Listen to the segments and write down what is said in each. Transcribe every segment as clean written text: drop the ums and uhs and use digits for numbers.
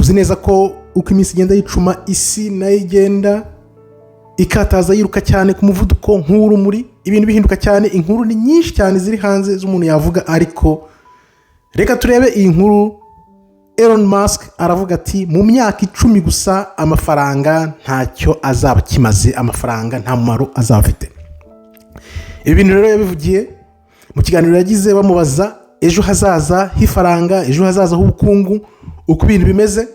Uzi neza ko uko iminsi igenda yicuma, isi nayo igenda ikataza, yiruka cyane ku muvuduko nk'uw'urumuri, ibintu bihinduka cyane. Inkuru ni nyinshi cyane ziri hanze z'umuntu yavuga, ariko reka turebe iyi nkuru. Elon Musk aravuga ati: "Mu myaka 10 gusa amafaranga ntacyo azaba akimaze, amafaranga nta mumaro azaba afite." Ibi bintu rero yabivugiye mu kiganiro yagize, bamubaza ejo hazaza h'ifaranga, ejo hazaza h'ubukungu, uko ibintu bimeze.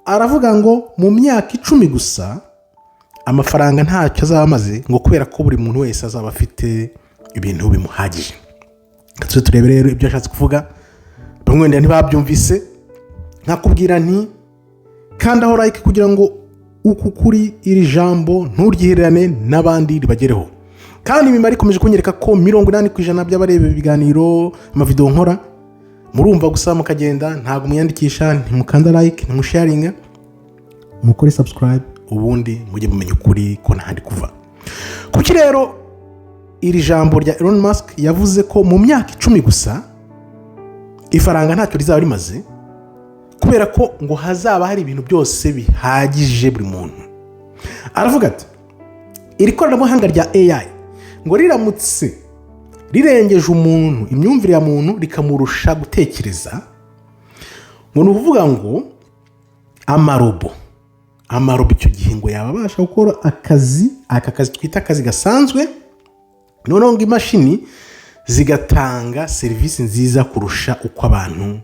Aravuga ngo mu myaka 10 gusa amafaranga ntacyo azaba amaze, ngo kubera ko buri muntu wese azaba afite ibintu bimuhagije. Reka tuze turebe rero ibyo yashatse kuvuga. Bamwe wenda ntibabyumvise. Nkakubwira nti: "Kandaho like kugira ngo uku kuri iri jambo nturyihererane, n'abandi ribagereho." Kandi imibare ikomeje kunyereka ko 80% by'abareba ibiganiro, amavidewo nkora, murumva gusa mukagenda, ntabwo mwiyandikisha, ntimukanda like, ntimusharinga. Mukore subscribe, ubundi mujye mumenya ukuri ko ntahandi kuva. Kuki rero iri jambo rya Elon Musk yavuze ko mu myaka 10 gusa ifaranga ntacyo rizaba rimaze, kubera ko ngo hazaba hari ibintu byose bihagije buri muntu? Aravuga ati iri koranabuhanga rya AI ngo riramutse rirengeje umuntu, imyumvire ya muntu, rikamurusha gutekereza, ngo ni ukuvuga ngo amarobo icyo gihe ngo yaba abasha gukora akazi, aka kazi twita akazi gasanzwe, noneho ngo imashini zigatanga serivisi nziza kurusha uko abantu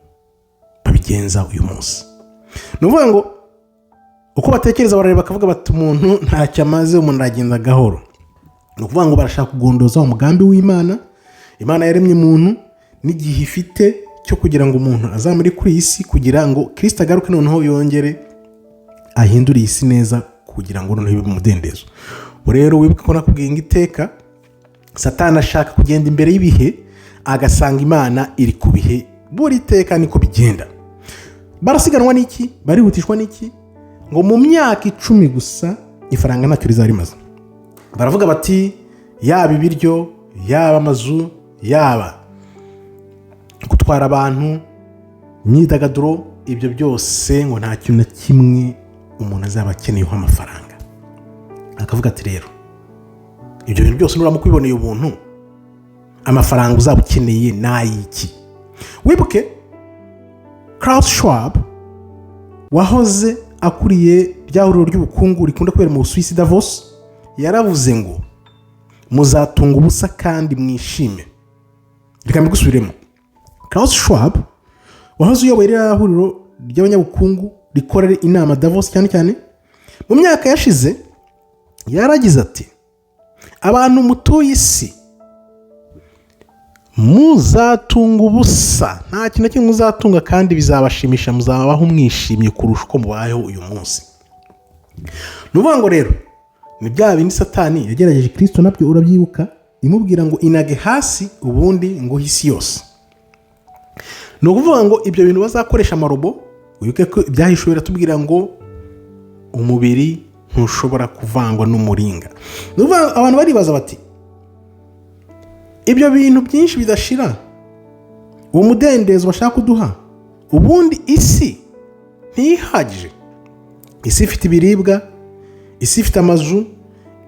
babigenza uyu munsi. Ni ukuvuga ngo uko batekereza, barareba bakavuga bati: "Umuntu ntacyo amaze, umuntu aragenda gahoro." Ni ukuvuga ngo barashaka kugondoza umugambi w'Imana. Imana yaremye umuntu n'igihe ifite cyo kugira ngo umuntu azamure kuri iyi si, kugira ngo Kirisita agaruke, noneho yongere ahindure iyi si neza, kugira ngo noneho ibe umudendezo. Ubu rero wibuke ko nakubwiye ngo iteka Satani ashaka kugenda imbere y'ibihe, agasanga Imana iri ku bihe. Buri teka niko bigenda. Barasiganwa n'iki? Barihutishwa n'iki? Ngo mu myaka 10 gusa ifaranga ntacyo rizaba rimaze. Baravuga bati yaba ibiryo, yaba amazu, yaba gutwara abantu, imyidagaduro, ibyo byose ngo nta kintu na kimwe umuntu azaba akeneyeho amafaranga. Akavuga ati rero ibyo bintu byose nuramuka ubiboneye ubuntu, amafaranga uzaba ukeneye ni ay'iki? Wibuke Klaus Schwab wahoze akuriye rya huriro ry'ubukungu rikunda kubera mu Busuwisi, Davos, yaravuze ngo muzatunga ubusa kandi mwishime. Reka mbigusubiremo. Klaus Schwab wahoze uyoboye ririya huriro ry'abanyabukungu rikorera inama Davos cyane cyane mu myaka yashize, yaragize ati: "Abantu mutuye isi muzatunga ubusa, nta kintu na kimwe muzatunga, kandi bizabashimisha, muzabaho mwishimye kurusha uko mubayeho uyu munsi." Ni ukuvuga ngo rero ni bya bindi Satani yagerageje Kirisito nabyo, urabyibuka, imubwira ngo inage hasi ubundi ngo isi yose. Ni ukuvuga ngo ibyo bintu bazakoresha amarobo. Wibuke ko Ibyahishuwe biratubwira ngo umubiri ntushobora kuvangwa n'umuringa. Ni ukuvuga ngo abantu baribaza bati: "Ibyo bintu byinshi bidashira, uwo mudendezo bashaka kuduha, ubundi isi ntihagije? Isi ifite ibiribwa, isi ifite amazu,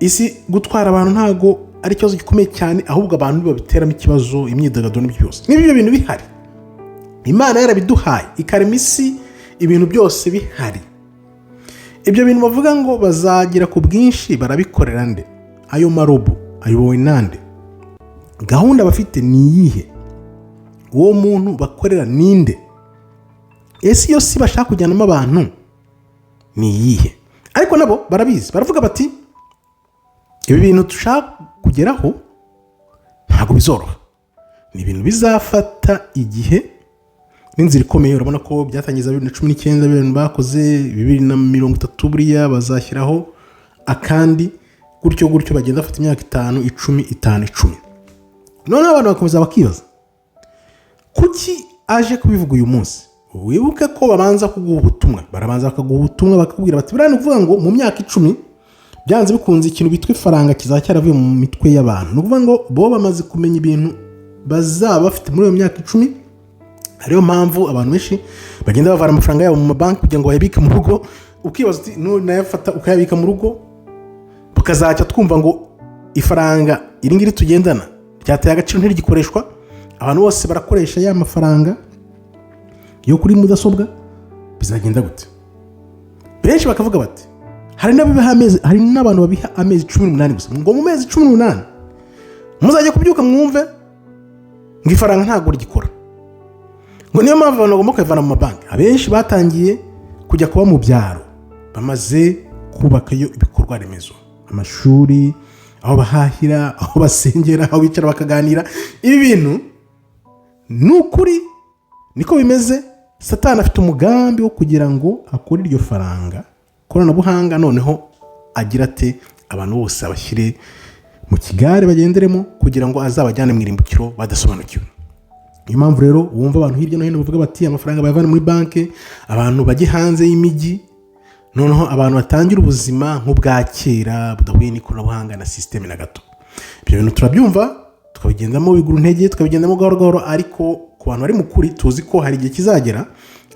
isi gutwara abantu ntabwo ari ikibazo gikomeye cyane, ahubwo abantu babiteramo ikibazo, imyidagaduro n'ibyo byose. Niba ibyo bintu bihari, Imana yarabiduhaye, ikarema isi ibintu byose bihari, ibyo bintu bavuga ngo bazagera ku bwinshi barabikorera nde? Ayo marobo ayobowe nande? Gahunda bafite ni iyihe? Uwo muntu bakorera ninde? Ese iyo si bashaka kujyanamo abantu ni iyihe?" Ariko nabo barabizi, baravuga bati: "Ibi bintu dushaka kugeraho ntabwo bizoroha, ni ibintu bizafata igihe n'inzira ikomeye." Urabona ko byatangiza 2019, ibintu bakoze 2030, buriya bazashyiraho akandi, gutyo gutyo bagenda bafata imyaka 5, 10, 5, 10. Noneho abantu bakomeza bakibaza kuki aje kubivuga uyu munsi. Wibuke ko babanza kuguha ubutumwa, barabanza bakaguha ubutumwa, bakakubwira bati: "Buriya ni ukuvuga ngo mu myaka 10 byanze bikunze ikintu bitwa ifaranga kizaba cyaravuye mu mitwe y'abantu." Ni ukuvuga ngo bo bamaze kumenya ibintu bazaba bafite muri iyo myaka 10. Ariyo mpamvu abantu benshi bagenda bavana amafaranga yabo mu mabanki kugira ngo bayabike mu rugo. Ukibaza uti nunayafata ukayabika mu rugo, tukazacya twumva ngo ifaranga iri ngiri tugendana ryateye agaciro, ntirigikoreshwa, abantu bose barakoresha ya mafaranga yo kuri mudasobwa, bizagenda gute? Benshi bakavuga bati hari n'abiha amezi, hari n'abantu babiha amezi 18 gusa, ngo mu mezi 18 muzajya kubyuka mwumve ngo ifaranga ntabwo rigikora, ngo niyo mpamvu abantu bagomba kuyavana mu mabanki. Abenshi batangiye kujya kuba mu byaro, bamaze kubakayo ibikorwa remezo, amashuri, aho bahahira, aho basengera, aho bicara bakaganira. Ibi bintu ni ukuri, niko bimeze. Satani afite umugambi wo kugira ngo akore iryo faranga koranabuhanga, noneho agira ate? Abantu bose abashyire mu kigare bagenderemo, kugira ngo azabajyane mu irimbukiro badasobanukiwe. Niyo mpamvu rero wumva abantu hirya no hino bavuga bati amafaranga bayavana muri banki, abantu bajye hanze y'imijyi, noneho abantu batangira ubuzima nk'ubwa kera budahuye n'ikoranabuhanga na sisiteme na gato. Ibyo bintu turabyumva, tukabigendamo bigura intege, tukabigendamo gahoro gahoro, ariko ku bantu bari mu kuri tuzi ko hari igihe kizagera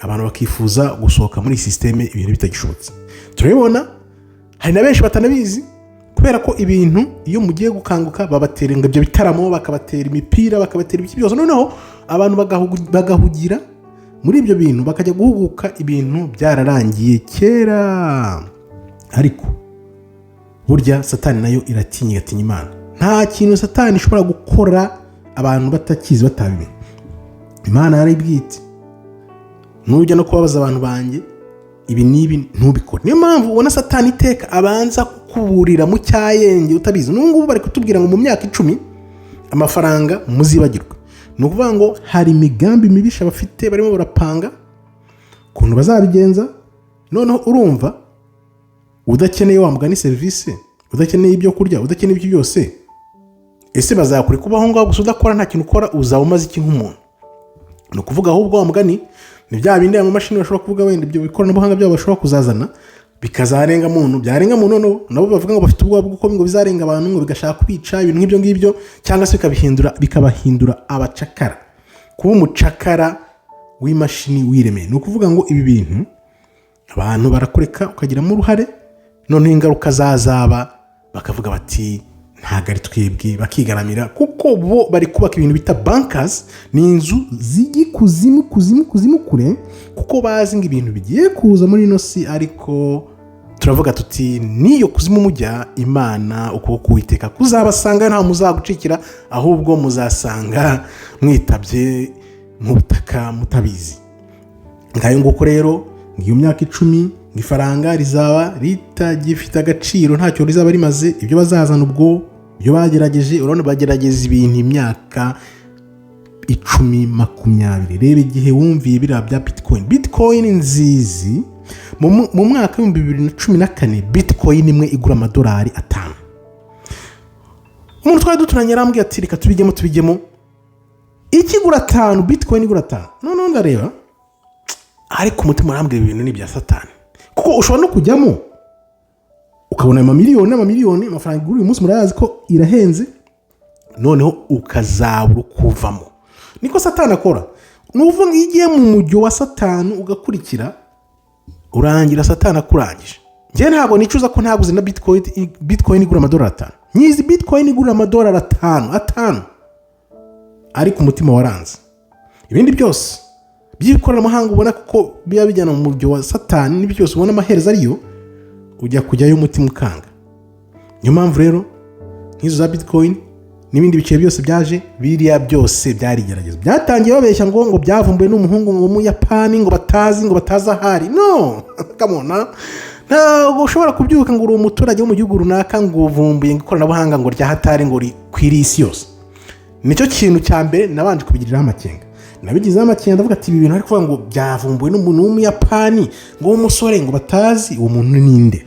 abantu bakifuza gusohoka muri iyi sisiteme ibintu bitagishobotse. Turabibona, hari na benshi batanabizi, kubera ko ibintu iyo mugiye gukanguka babatera ngo ibyo bitaramo, bakabatera imipira, bakabatera ibiki byose, noneho abantu bagahugira muri ibyo bintu, bakajya guhuguka ibintu byararangiye kera. Ariko burya Satani nayo iratinya, igatinya Imana. Nta kintu Satani ishobora gukora abantu batakizi, batabimenya. Imana yarayibwiye iti: "Nujya no kubabaza abantu banjye ibi n'ibi, ntubikore." Niyo mpamvu ubona Satani iteka abanza kukuburira mu cyayenge utabizi. N'ubu ngubu bari kutubwira ngo mu myaka 10 amafaranga muzibagirwa. Ni ukuvuga ngo hari imigambi mibisha bafite, barimo barapanga ukuntu bazabigenza. Noneho urumva udakeneye wa mugani serivisi, udakeneye ibyo kurya, udakeneye ibyo byose, ese bazakureka kubaho ngaho gusa udakora, nta kintu ukora? Uzaba umaze iki nk'umuntu? Ni ukuvuga ahubwo wa mugani ni bya bindi amamashini bashobora kuvuga, wenda ibyo ikoranabuhanga byabo bashobora kuzazana bikazarenga muntu, byarenga muntu, noneho nabo bavuga ngo bafite ubwoba bw'uko ngo bizarenga abantu, ngo bigashaka kubica, ibintu nk'ibyo ngibyo, cyangwa se bikabihindura, bikabahindura abacakara, kuba umucakara w'imashini wiremeye. Ni ukuvuga ngo ibi bintu abantu barakureka ukagiramo uruhare, noneho ingaruka zazaba bakavuga bati ntabwo ari twebwe, bakigaramira, kuko bo bari kubaka ibintu bita bunkers, ni inzu zijya ikuzimu, kuzimu, kuzimu kure, kuko bazi ngo ibintu bigiye kuza muri ino si. Ariko turavuga tuti n'iyo kuzimu mujya, Imana, ukuboko k'Uwiteka kuzabasanga, ntawe muzagucikira, ahubwo muzasanga mwitabye mu butaka mutabizi. Ngayo nguko rero, ngo iyo myaka 10 ngo ifaranga rizaba ritagifite agaciro, ntacyo rizaba rimaze. Ibyo bazazana ubwo, ibyo bagerageje, urabona bagerageza ibintu imyaka 10, 20. Reba igihe wumviye biriya bya bitcoin. Bitcoin nzizi mu mwaka w'2014, bitcoin imwe igura amadolari 5. Umuntu twari duturanye yarambwiye ati reka tubijyemo, tubijyemo, ikigura 5, bitcoin igura 5. Noneho ndareba, ariko umutima urambwira ibintu ni ibya Satani, kuko ushobora no kujyamo ukabona ayo mamiliyoni n'amamiliyoni, amafaranga igura uyu munsi murayazi ko irahenze, noneho ukazabura ukuvamo. Niko Satani akora. Ni ukuvuga ngo iyo ugiye mu mujyo wa Satani ugakurikira, urangira Satani akurangije. Njyewe ntabwo nicuza ko ntaguze na bitcoin. Bitcoin igura amadolari 5, nyizi bitcoin igura amadolari 5, 5, ariko umutima waranze. Ibindi byose by'ikoranabuhanga ubona kuko biba bijyana mu mujyo wa Satani n'ibyo byose ubona amaherezo ariyo ujya kujyayo umutima ukanga. Niyo mpamvu rero nk'izo za bitcoin n'ibindi biceri byose byaje, biriya byose byari igerageza. Byatangiye babeshya ngo byavumbuwe n'umuhungu ngo muyapani, ngo batazi ahari. No kamona, ntabwo ushobora kubyuka ngo uri umuturage wo mu gihugu runaka ngo uvumbuye ngo ikoranabuhanga ngo rya hatari ngo rikwiriye isi yose. Nicyo kintu cya mbere nabanje kubigiriraho amakenga. Nabigizeho amakenga, ndavuga ati ibi bintu bari kuvuga ngo byavumbuwe n'umuntu w'umuyapani, ngo w'umusore, ngo batazi uwo muntu ninde.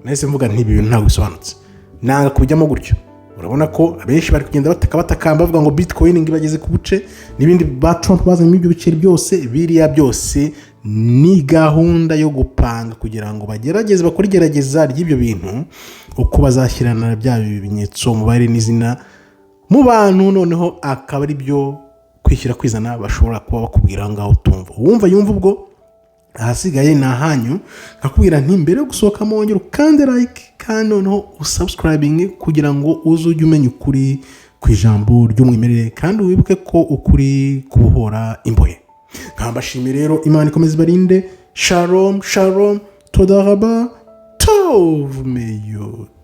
Nahise mvuga nti ibi bintu ntabwo bisobanutse, nanga kubijyamo gutyo. Urabona ko abenshi bari kugenda bataka, batakamba, bavuga ngo bitcoin ngo ibageze ku buce, n'ibindi ba Trump bazanyemo ibyo biceri byose. Biriya byose ni gahunda yo gupanga kugira ngo bagerageze bakore igerageza ry'ibyo bintu, uko bazashyirana bya bimenyetso, umubare n'izina mu bantu, noneho akaba ari byo kwishyira kwizana bashobora kuba bakubwira aho ngaho utumva. Uwumva yumva. Ubwo ahasigaye ni ahanyu. Nkakubwira nti mbere yo gusohokamo, wongere ukande like, kandi noneho usubscribinge kugira ngo uze ujye umenya ukuri ku ijambo ry'umwimerere, kandi wibuke ko ukuri kubohora imbohe. Nkambashimiye rero, Imana ikomeza ibarinde. Shalom shalom, toda raba, tov meyod.